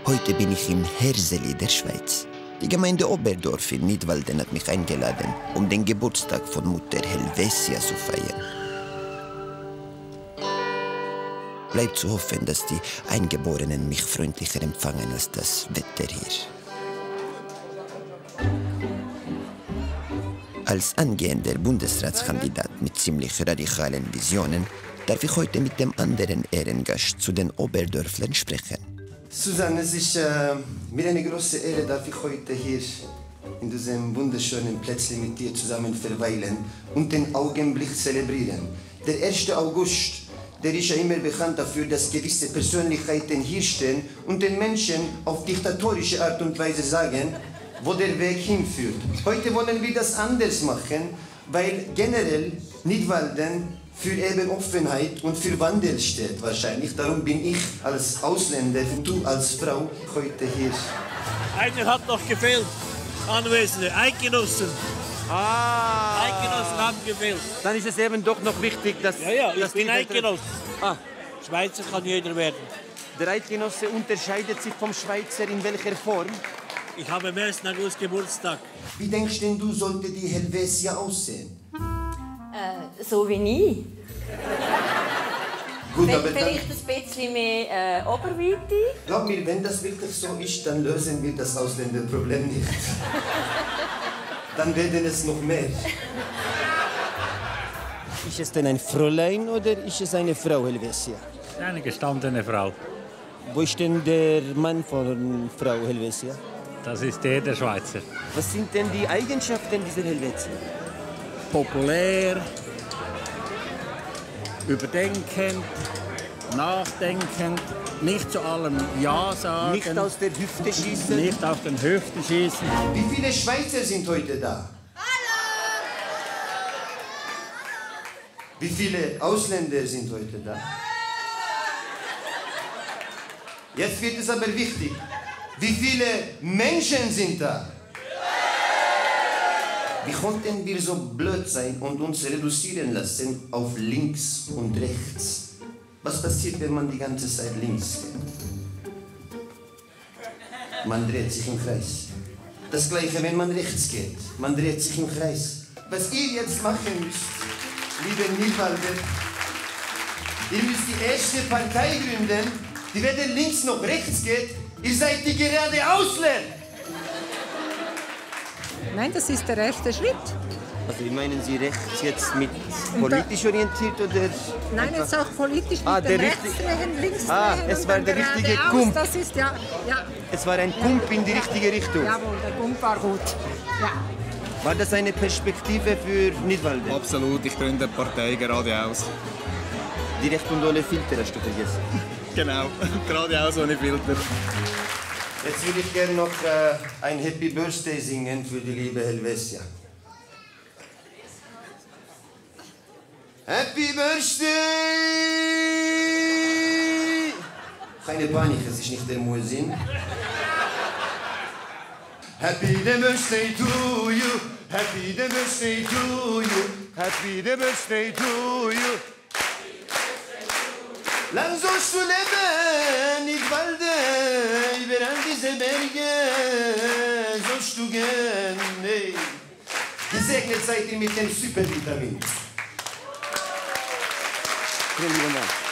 Heute bin ich im Herseli der Schweiz. Die Gemeinde Oberdorf in Nidwalden hat mich eingeladen, um den Geburtstag von Mutter Helvetia zu feiern. Bleibt zu hoffen, dass die Eingeborenen mich freundlicher empfangen als das Wetter hier. Als angehender Bundesratskandidat mit ziemlich radikalen Visionen darf ich heute mit dem anderen Ehrengast zu den Oberdörflern sprechen. Susanne, es ist mir eine große Ehre, darf ich heute hier in diesem wunderschönen Plätzchen mit dir zusammen verweilen und den Augenblick zelebrieren. Der 1. August, der ist ja immer bekannt dafür, dass gewisse Persönlichkeiten hier stehen und den Menschen auf diktatorische Art und Weise sagen, wo der Weg hinführt. Heute wollen wir das anders machen, weil generell Nidwalden für eben Offenheit und für Wandel steht wahrscheinlich. Darum bin ich als Ausländer und du als Frau heute hier. Einer hat noch gefehlt, Anwesende, Eidgenossen. Eidgenossen haben gefehlt. Dann ist es eben doch noch wichtig, dass... Ja, ich dass bin Eidgenosse. Schweizer kann jeder werden. Der Eidgenosse unterscheidet sich vom Schweizer in welcher Form? Ich habe am 1. August Geburtstag. Wie denkst denn du, sollte die Helvetia aussehen? So wie ich. Gut, aber Vielleicht ein bisschen mehr Oberweite. Glaub mir, wenn das wirklich so ist, dann lösen wir das Ausländerproblem nicht. Dann werden es noch mehr. Ist es denn ein Fräulein oder ist es eine Frau, Helvetia? Eine gestandene Frau. Wo ist denn der Mann von Frau Helvetia? Das ist der Schweizer. Was sind denn die Eigenschaften dieser Helvetia? Populär, überdenkend, nachdenkend, nicht zu allem Ja sagen. Nicht aus der Hüfte schießen? Nicht auf den Hüften schießen. Wie viele Schweizer sind heute da? Hallo! Wie viele Ausländer sind heute da? Jetzt wird es aber wichtig. Wie viele Menschen sind da? Wie konnten wir so blöd sein und uns reduzieren lassen auf links und rechts? Was passiert, wenn man die ganze Zeit links geht? Man dreht sich im Kreis. Das Gleiche, wenn man rechts geht. Man dreht sich im Kreis. Was ihr jetzt machen müsst, liebe Nidwalden, ihr müsst die erste Partei gründen, die weder links noch rechts geht. Ihr seid die Geradeausler! Nein, das ist der erste Schritt. Also wie meinen Sie rechts jetzt mit politisch orientiert oder? Nein, jetzt auch politisch mit der dem Rechtsdrehen, Linksdrehen es war der richtige geradeaus. Kump. Das ist ja. Es war ein Kump in die richtige Richtung. Jawohl, der Kump war gut. Ja. War das eine Perspektive für Nidwalden? Absolut, ich gründe eine Partei geradeaus. Direkt und ohne Filter hast du vergessen. Genau, geradeaus ohne Filter. Jetzt würde ich gerne noch ein Happy Birthday singen für die liebe Helvetia. Happy Birthday! Keine Panik, es ist nicht der Muezzin. Happy birthday to you, happy birthday to you, happy birthday to you. Lang sollst du leben, Nidwalden, über all diese Berge sollst du gehen. Hey. Gesegnet seid ihr mit dem Supervitamin. Vielen lieben Dank.